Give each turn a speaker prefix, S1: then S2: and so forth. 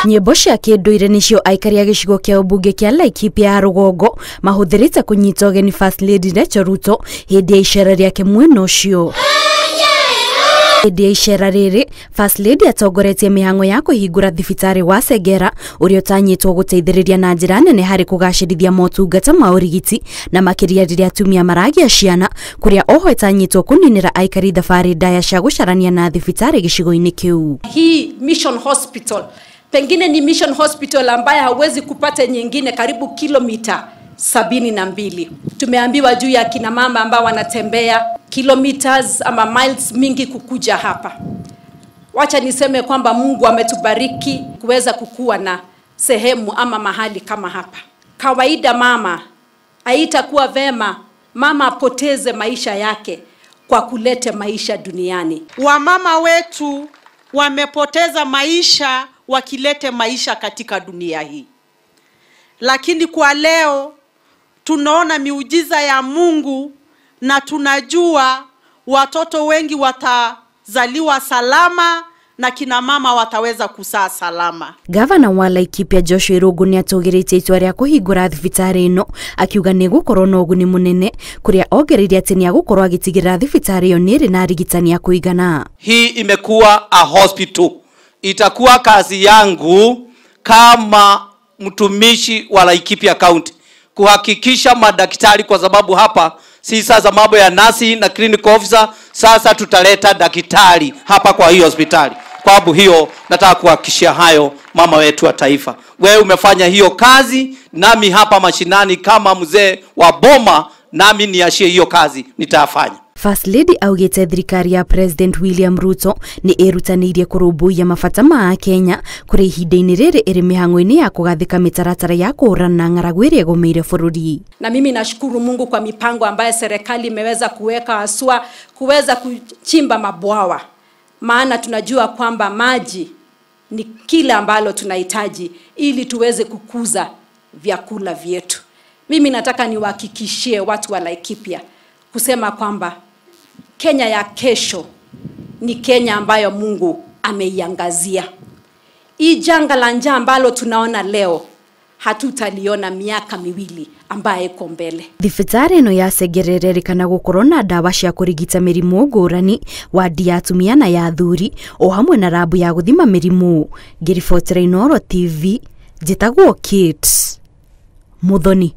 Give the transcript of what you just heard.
S1: Nyĩmbo cia kĩndũire nĩcio aikari a gĩcigo kĩa ũmbunge kĩa Laikipia ya rũgongo mahũthĩrĩte kũnyita ũgeni First Lady Rachel Ruto hĩndĩ ya icera rĩake mwena ũcio. Hĩndĩ ya icera rĩrĩ, First Lady atongoretie mĩhang'o ya kũhingũra thibitarĩ wa Segera ũrĩa ũtanyĩtwo gũteithĩrĩria na njĩra nene harĩ kũgacĩrithia motungata ma ũrigiti na makĩria rĩrĩa atumia maragĩa ciana, kũrĩa oho ĩtanyĩtwo kũninĩra aikari thabarĩ ndaya cia gũcarania na thibitarĩ gĩcigo-inĩ kĩu.
S2: Hii Mission Hospital pengine ni Mission Hospital ambaye hauwezi kupata nyingine karibu kilomita 72. Tumeambiwa juu ya kina mama ambao wanatembea kilometers ama miles mingi kukuja hapa. Wacha niseme kwamba Mungu ametubariki kuweza kukua na sehemu ama mahali kama hapa. Kawaida mama haitakuwa vema mama apoteze maisha yake kwa kulete maisha duniani.
S3: Wamama wetu wamepoteza maisha wakilete maisha katika dunia hii. Lakini kwa leo tunaona miujiza ya Mungu na tunajua watoto wengi watazaliwa salama na kina mama wataweza kuzaa salama.
S1: Gavana wa Laikipia Joshua Irungu nĩ atũgĩrĩtie itua rĩa kũhingũra thibitarĩ ĩno akiuga nĩ gũkorwo na ũguni mũnene, kũrĩa ongereire atĩ nĩ agũkorwo agĩtigĩrĩra thibitarĩ ĩyo nĩ ĩrĩ na arigitani a kũigana.
S4: Hii imekuwa a hospital. Itakuwa kazi yangu kama mtumishi wa Laikipia County kuhakikisha madaktari, kwa sababu hapa si sasa mambo ya nasi na clinical officer, sasa tutaleta daktari hapa kwa hiyo hospitali. Kwa sababu hiyo nataka kuhakikishia hayo mama wetu wa taifa. Wewe umefanya hiyo kazi, nami hapa mashinani kama mzee wa boma, nami niashie hiyo kazi nitafanya.
S1: First Lady augĩte thirikari ya President William Ruto nĩ ĩrutanĩirie kũrũmbũiya mabata ma Kenya kũrĩ ihinda-inĩ rĩrĩ ĩrĩ mĩhang'o-inĩ ya kũgathĩka mĩtaratara ya kũhũrana na ng'aragu ĩrĩa ĩgũmĩire bũrũri.
S2: Na mimi nashukuru Mungu kwa mipango ambayo serikali imeweza kuweka, haswa kuweza kuchimba mabwawa, maana tunajua kwamba maji ni kile ambalo tunahitaji ili tuweze kukuza vyakula vyetu. Mimi nataka niwahakikishie watu wa Laikipia kusema kwamba Kenya ya kesho ni Kenya ambayo Mungu ameiangazia. Hii janga la njaa ambalo tunaona leo hatutaliona miaka miwili ambaye iko mbele.
S1: Thibitarĩ ĩno ya Segera ĩrerĩkana gũkorwo na ndawa cia kũrigita mĩrimũ ngũrani, wadi ya atumia na ya athuri, o hamwe na rabu ya gũthima mĩrimũ. Ngĩribotera Inooro TV, njĩtagwo Kate Muthoni.